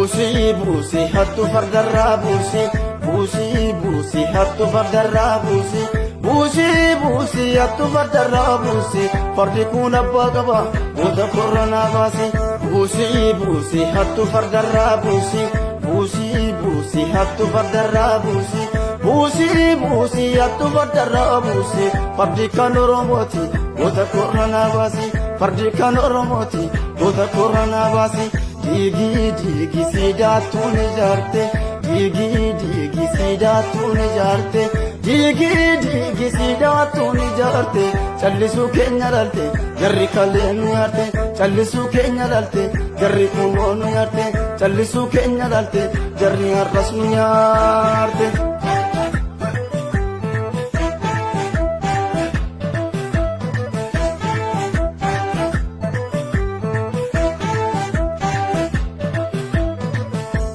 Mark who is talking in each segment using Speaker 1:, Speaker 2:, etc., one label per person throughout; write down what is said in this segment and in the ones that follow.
Speaker 1: Buusii buusii hattu fardarraa buusii, buusii buusii hattu fardarraa buusii, buusii buusii hattu fardarraa buusii. Fardi kun abbaa qaba, goota korranaa baasi. Buusii buusii hattu fardarraa buusii, buusii buusii hattu fardarraa buusii, buusii buusii hattu fardarraa buusii. Fardi kan Oromooti, goota korranaa baasi. Fardi kan Oromooti, goota korranaa baasi. Diigii diigii siidaatuun ijaarte, diigii diigii siidaatuun ijaarte, diigii diigii siidaatuun ijaarte. Callisuu keenya lalte, jarri kalee nu nyaarte. Callisuu keenya lalte, jarri kunoo nu nyaarte. Callisuu keenya lalte, jarri har'as nu nyaarte.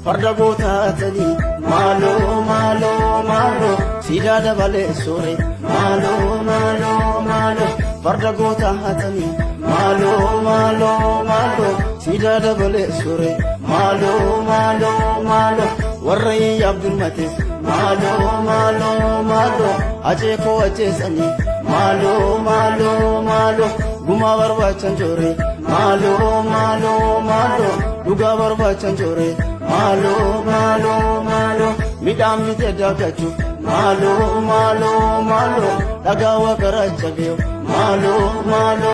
Speaker 1: Farda gootaatanii maaloo maaloo maaloo, siidaa dabalee soore, maaloo maaloo maaloo. Farda gootaatanii maaloo maaloo maaloo, siidaa dabalee soore, maaloo maaloo maaloo. Warra iyyaaf birmates, maaloo maaloo maaloo, acee koo ajjeesanii, maaloo maaloo maaloo. Gumaa barbaachan joore, maaloo maaloo maaloo. Dhugaa barbaachan joore, maaloo maaloo maaloo. Midhaan bitee daakachuuf, maaloo maaloo maaloo. Dhagaa waqaraa cabee, maaloo maaloo.